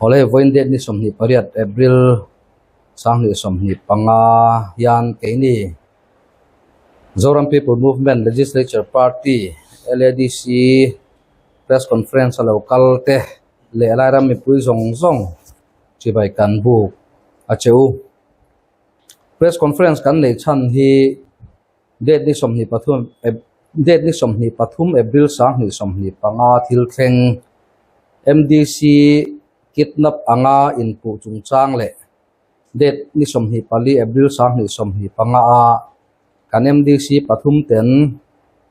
Awle vawiin date ni 28 April 2025 hian keini Zoram People Movement Legislature Party LADC Press Conference a lo kal te leh Lairam mipui zawng zawng chibai kan buk a che u. Press Conference kan neih chhan hi Date ni 23 Date ni 23 April 2025 thil thleng MDC kidnap anga inpuh chungchang leh Date ni 24 April 2025 a kan MDC pathum ten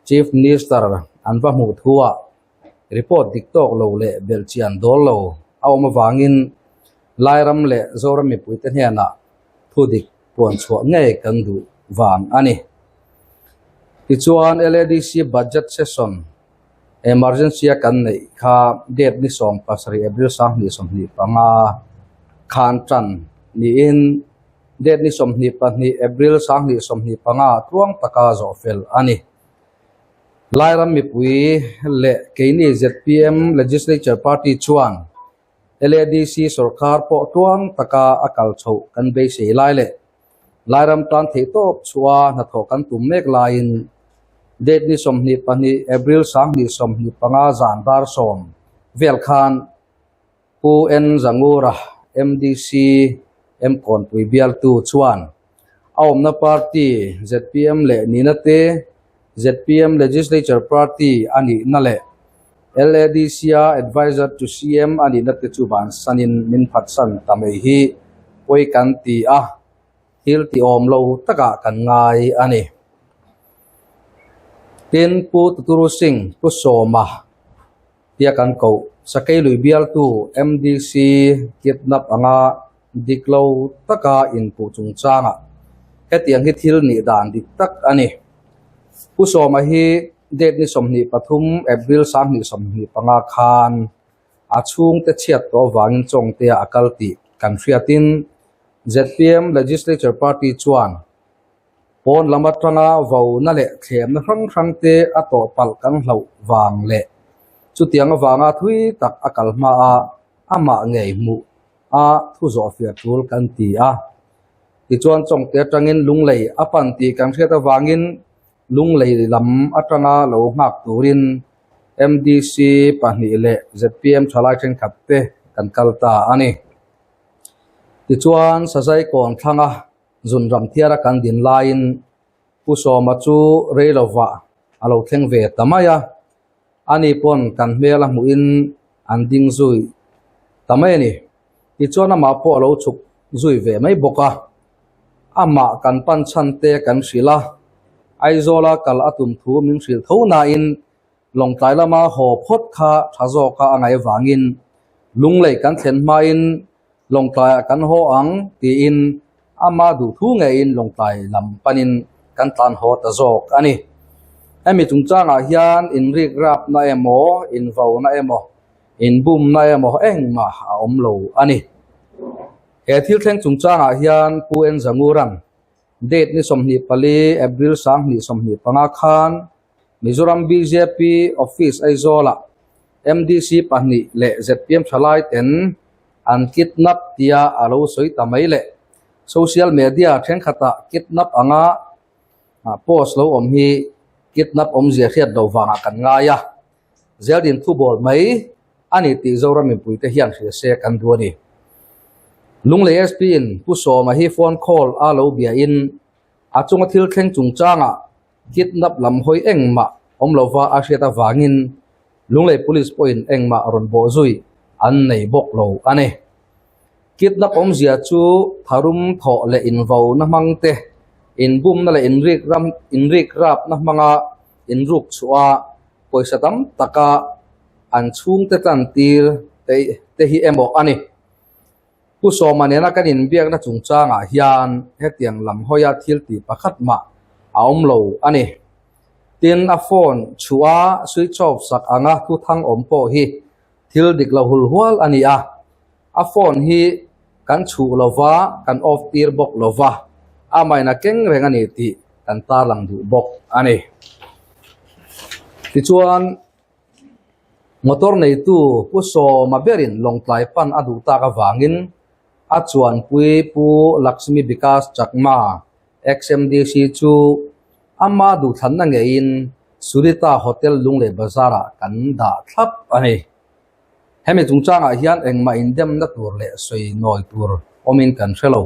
Chief Minister an va hmuh thuah report dik tawk lo leh belhchian dawl lo a awm avangin Lairam leh Zoram mipuite hnenah thu dik puan chhuah ngei kan duh vang a ni. Tichuan LADC Budget Session Emergency a kan neih kha date ni 17 April 2025 khan tan niin date ni 22 April 2025 tluang taka zawh fel a ni. Lairam mipui leh keini zpm Legislature Party chuan LADC sawrkar pawh tluang taka a kal chhoh kan beisei lai leh Lairam tan theih tawp chhuah a hnathawh kan tum mek laiin date ni 22 April 2025 zan dar 10 vel khan Pu N Zangura MDC M Kawnpui bialtu chuan a awmna party zpm leh nihna te zpm Legislature Party a nihna leh LADC-a Advisor to CM a nihna te chu vansanin min phatsan ta mai hi pawi kan ti a, thil ti awm lo takah kan ngai a ni. Tin, Pu Tuturu Singh, Pu Sawma tia kan koh Sakei lui bialtu MDC kidnap anga dik lo taka inpuh chungchangah hetiang hi thil nih dan dik tak a ni. Pu Sawma hi date ni 23 April 2025 khan a chhungte chhiat tawh avangin Chawngtea a kal tih kan hriatin zpm Legislature Party chuan pawn lam atanga vona leh thlemna hrang hrang te a tawh palh kan hlauh vang leh chutiang avanga thui tak a kal hma a amah ngei hmuh a thu zawh fiah tul kan ti a. Tichuan Chawngte atangin Lunglei a pan tih kan hriat avangin Lunglei lam atanga lo nghak turin MDC pahnih leh zpm thalai thenkhat te kan kal ta a ni. Tichuan Sazai kawn thlanga zunram thiara kan din laiin Pu Sawma chu rei lovah a lo thleng ve ta mai a, ani pawn kan hmel a hmuhin an ding zui ta mai a ni. Tichuan amah pawh a lo chhuk zui ve mai bawk a, amah kan pan chhan te kan hrilh a, Aizawla kal a tum thu min hrilh tho nain Lawngtlai lama haw phawt kha tha zawka a ngaih avangin Lunglei kan thlen hmain Lawngtlaiah kan haw ang tiin ama duh thu ngeiin Lawngtlai lam panin kan tlan haw ta zawk a ni. Hemi chungchangah hian inrik rapna emaw, invauna emaw, inbumna emaw engmah a awm lo a ni. He thil thleng chungchangah hian Pu N Zanguran date ni 24 April 2025 khan Mizoram bjp Office Aizawlah MDC pahnih leh zpm thalai ten an kidnap tia a lo sawi ta mai leh social media thenkhatah kidnap anga post lo awm hi kidnap awmzia hriat lo vangah kan ngai a, zeldin thubawl mai a ni tih Zoram mipuite hian hria se kan duh a ni. Lunglei SP in Pu Sawma hi phone call a lo biain a chunga thil thleng chungchangah Kidnap lam hawi engmah awm lova a hriat avangin Lunglei Police pawhin engmah rawn bawh zui an nei bawk lo a ni. Kidnap awmzia chu tharum thawh leh invauna hmang te, inbumna leh inrik ram inrik rapna hmanga inruk chhuah a pawisa tam taka an chhungte tlantir te te hi emaw a ni. Pu Sawma nena kan inbiakna chungchangah hian hetiang lam hawia thil tih pakhat mah a awm lo a ni. Tin, a phone chhuah a switch off sak anga thuthang awm pawh hi thil dik lo hul hual a ni a. A phone hi kan chhuh lo va, kan off tir bawk lo va, amahin a keng reng a ni tih kan tarlang duh bawk a ni. Tichuan. Motor neitu Pu Sawma berin Lawngtlai pan a duh tak avangin a chuanpui Pu Lakshmi Bikash Chakma, XMDC, chu ama duhthlanna ngeiin Surita Hotel Lunglei Bazar-ah kan dah thlap a ni. Hemi chungchangah hian engmah indemna tur leh sawi nawi tur awmin kan hre lo.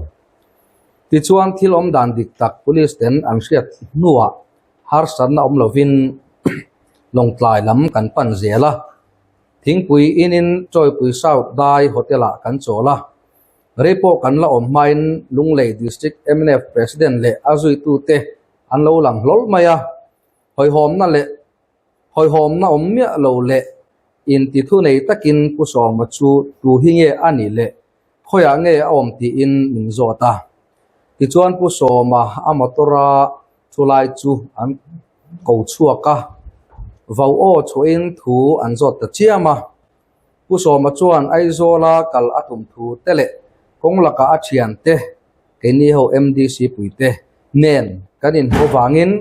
Tichuan thil awm dan dik tak police ten an hriat hnuah harsatna awm lovin Lawngtlai lam kan pan zel a, Thingpui inin Chawipui South Dai Hotel-ah kan chawl a. Rei pawh kan la awm hmain Lunglei District mnf President leh a zuitute an lo lang hlawl mai a, hawihhawmna leh hawihhawmna awm miah lo leh intithu nei takin Pu Sawma chu tu hi nge a nih leh khawiah nge a awm tiin min zawt a. Tichuan Pu Sawma a motor-a thu lai chu an ko chhuak a, vau aw chhuahin thu an zawt ta chiam a. Pu Sawma chuan Aizawla kal a tum thu te leh kawng lakah a thiante, keini ho MDC puite nen kan inhmuh avangin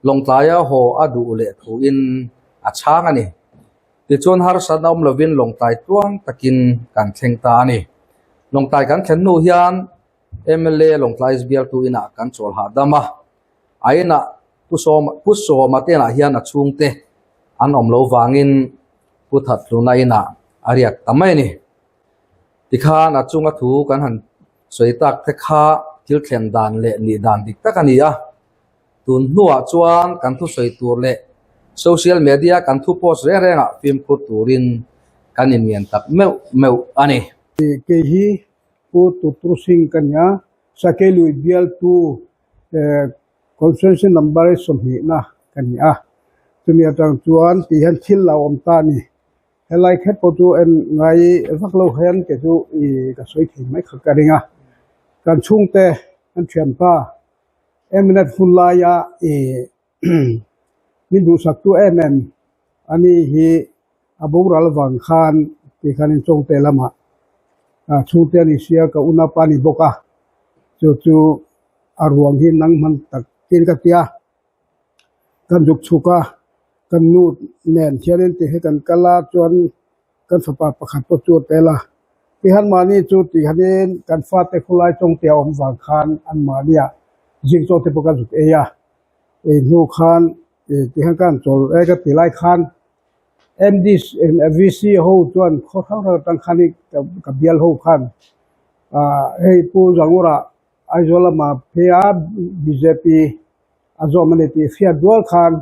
Lawngtlaia haw a duh leh thuin a chhang a ni. Tichuan harsatna awm lovin Lawngtlai tluang takin kan thleng ta a ni. Lawngtlai kan thlen hnu hian mla Lawngtlai bialtu inah kan chawl hahdam a, a inah Pu Sawma Pu Sawma te inah hian a chhungte an awm lo vangin Pu Thatluna inah a riak ta mai a ni. Tikhan a chunga thu kan han sawi tak te kha thil thlen dan leh nih dan dik tak a ni a. Tun hnuah chuan kan thusawi tur leh social media kan thu post reng rengah fimkhur turin kan inmian tak meuh meuh a ni. Kei hi Pu Tutru Singh ka nia, Sakeilui bialtu Constituency number 20 na ka ni a. Chumi atang chuan tih hian thil a awm ta a ni. Helai kher pawh chu en ngai vak lo hian kei chu ka sawi thei mai kha ka ring a. Kan chhungte kan thianpa Eminent hun laia ih min duhsaktu em em a ni hi a boral vang khan ti khan in chawngte lamah chhungte a ni sia ka unapa a ni bawk a chu chu a ruang hi nang hman tak tin ka tia kan zuk chhuk a kan nu nen hianin ti hi kan kal a chuan Kan fapa pakhat pawh chu a tel a, tihan mahni chu tihanin kan fate khulai tawngte a awm vang khan an mahnia zing chaw te pawh ka zuk ei a, ei hnu khan tihan ka han chawl e ka ti lai khan MDC VC ho chuan khaw hrang hrang atang khan ka bial ho khan hei Pu Zangura Aizawl lama phei a bjp a zawm a ni tih hriat dual khan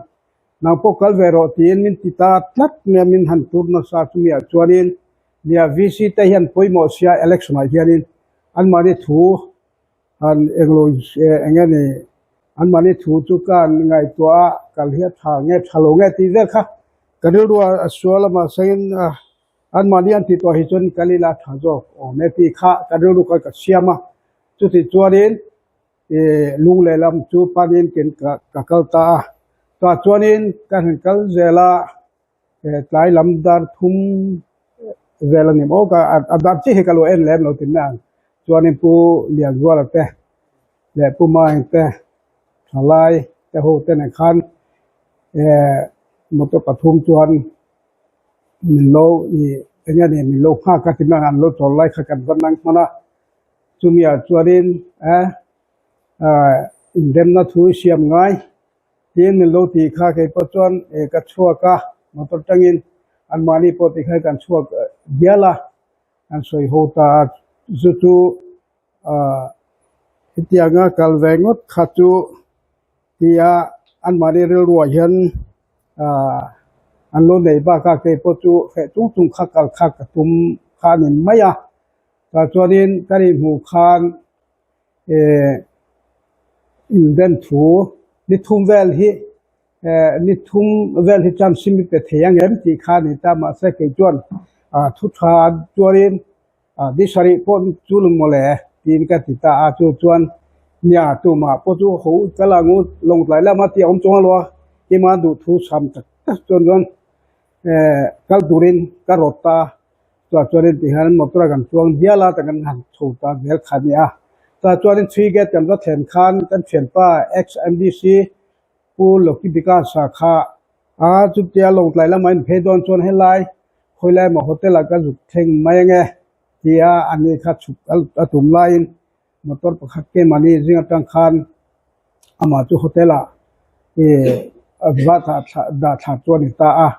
Nang pawh kal ve rawh tiin min ti ta tlat mai a, min han tur nasa chumi ah chuanin nia VC te hian pawimawh sia election ah hianin anmahni thu han englo eng nge ni anmahni thu chu ka han ngaihtuah a kal hi a tha nge tha lo nge tih vel kha ka rilru a sual a mahsengin anmahni an tih tawh hi chuan kal ila tha zawk awm e tih kha ka rilru kha ka siam a chutih chuanin Ih lung lehlam chu panin ken ka kal ta a, tah chuanin ka han kal zel a, tlai lam dar thum vel a ni maw ka a dar chiah hi ka lo en lem lo ti mai ang, chuanin Pu Lianzuala te leh Pu Maeng te thalai te ho te nen khan motor pathum chuan min lo ih eng nge ni min lo nghak a ti mai ang an lo chawl lai kha kan va nang hman a. Chumi ah chuanin eh inremna thu i siam ngai tiin min lo tih kha kei pawh chuan eh ka chhuak a motor tangin anmahni pawh tikha kan chhuak dial a an sawi ho ta a chu chu ah hetianga kal ve ngawt kha chu tia anmahni rilruah hian ah an lo nei bak a kei pawh chu hreh chung chung kha kal kha ka tum kha a ni mai a. Tah chuanin kan inhmuh khan eh inven thu ni thum vel hi eh ni thum vel hi chuan sim i pe thei ang em tih kha a ni ta mahse kei chuan ah thu tha tuarin ah ni sarih pawh chu lung mawle tiin ka ti ta a chu chuan nia tumah pawh chu ho kal ang u lawngtlai lama tih a awm chuang lo a kima duh thu sam tak tak chuan chuan eh kal turin ka rawt ta. Chutah chuanin tihian motor a kan chuang dial a ta kan han chho ta zel kha a ni a. Chutah chuanin thui gate kan va thlen khan kan thianpa ex MDC Pu Lokibika sa kha a chutia Lawngtlai lamah a inphei dawn chuan helai. Khawilai emaw hotel ah ka zuk thleng mai ange tia ani kha chhuk a tum laiin motor pakhat keimahni zing atang khan amah chu hotel ah ih va dah thla chu a ni ta a.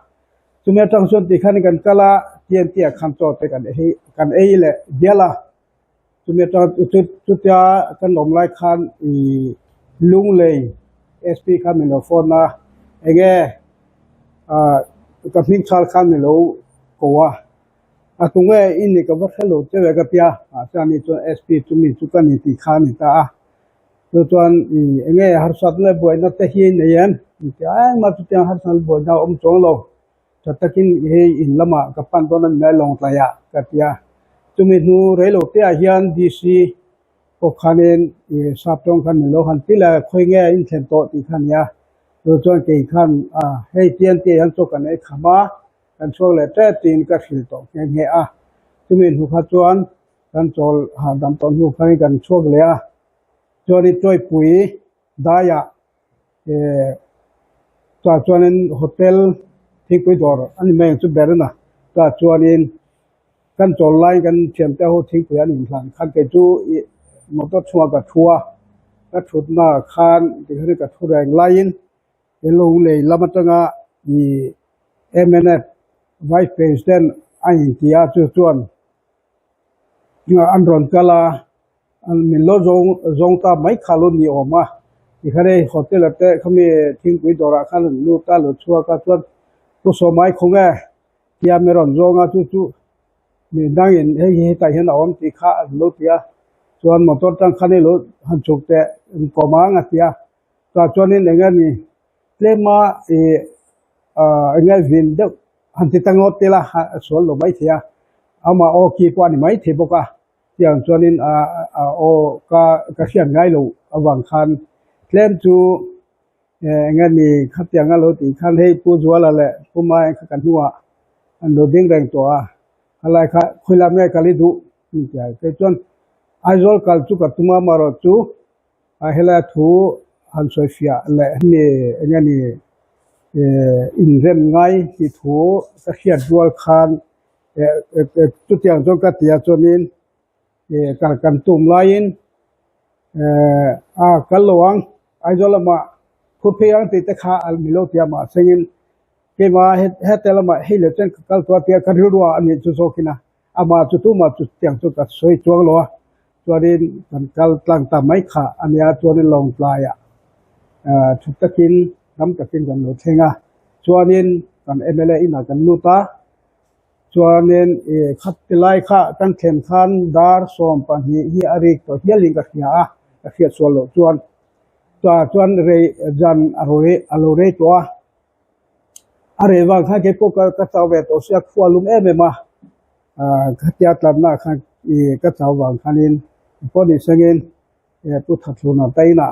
Chumi atang chuan tikhan kan kal a TNT ah khan chaw te kan ei kan ei leh dial a. Chumi atang chu chutia kan awm lai khan ih Lunglei SP khan min lo phone a enge ah ka hming chhal khan min lo ko a a tunge i ni ka va hre lo che ve ka tia mahse ani chuan SP chu mi chu ka ni tih kha a ni ta a chu chuan ih enge harsatna buaina te hi nei em an ti a engmah chutiang harsatna buaina a awm chuang lo. Tha takin hei in lamah ka pan dawn a ni mai lawng tlaiah ka ti a. Chumi hnu reilo teah hian DC pawh khanin ih sap tawng khan min lo han ti leh a, khawi nge a inthlen tawh tih kha a ni a. Chu chuan kei khan ah hei TNT ah hian chaw kan ei kham a, kan chhuak leh tep tiin ka hrilh tawh nghe nghe a. Chumi hnu kha chuan kan chawl hahdam tawh hnu khanin kan chhuak leh a. Chuanin Tawipui daiah eh tah chuanin hotel thingpui dawr a ni mai ang chu ber a tah chuanin kan chawl laiin kan thiante ho thingpui an inhlan khan kei chu ih motor chhungah ka thu a ka thutna ah khan tikhian ka thu reng laiin he lo lei lam atanga ih mnf vice president a inti a chu chuan an rawn kal a. Min lo zawng zawng ta mai kha lo ni awm a, tikhan hei hotel ah te khami thingpui dawrah khan an lut a, lo chhuak a chuan Pu Sawmai khaw nge tia mi rawn zawng a chu chu mi dangin hei hi hetah hian a awm tih kha an lo ti a, chuan motor tang khan hei lo han chhuk teh an kawm ang a ti a, tah chuanin eng nge ni tlema ih ah eng nge vin deuh han ti ta ngawt ila a sual lo maithei a, amah aw ki pawh a ni maithei bawk a. Tiang chuanin a aw ka ka hriat ngai loh avang khan tlem chu eng nge ni khatiang a lo tih khan hei Pu Zuala leh Pu Maia kha ka hnuah an lo ding reng tawh a, khalai kha khawilam nge kal i duh an ti a, kei chuan Aizawl kal chu ka tum a amaherawh chu a helai thu han sawi fiah leh hemi eng nge ni inrem ngai tih thu ka hriat rual khan Chutiang chuan ka ti a chuanin kal kan tum laiin a kal lo ang Aizawl lamah phur phei ang tih te kha a ni lo tia mahsengin keimah hete lamah hei leh chuan ka kal tawh a tia ka rilru a nih chu zawkin a amah chu tumah chutiang chu ka sawi chuang lo a chuanin kan kal tlang ta mai kha a nia chuanin Lawngtlaiah tha takin ram takin kan lo thleng a chuanin kan mla inah kan lut a. Chuanin ih khat ti lai kha kan thlen khan dar 12 hi a rik tawh hialin ka hria a, ka hriat sual loh chuan chutah chuan rei zan a rei a lo rei tawh a, a rei vang khan kei pawh ka ka chau ve tawh sia khua lum em em a, ah khatia tlanna khan ih ka chau vang khanin pawh ni sengin Pu Thathluna Taina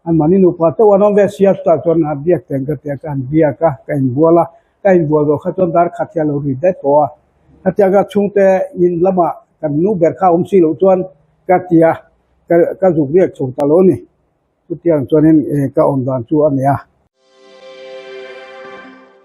an mahni nupa chauh an awm ve sia chutah chuan a biak teng ka tia ka han biak a, ka inbual a, ka inbual zawh kha chuan dar khat hi a lo ri daih tawh a, khatiang ka chhungte in lamah kan nu ber kha a awm si loh chuan ka ti a, ka ka zuk riak chho ta lo a ni. Chutiang chuanin ka awm dan chu a ni a.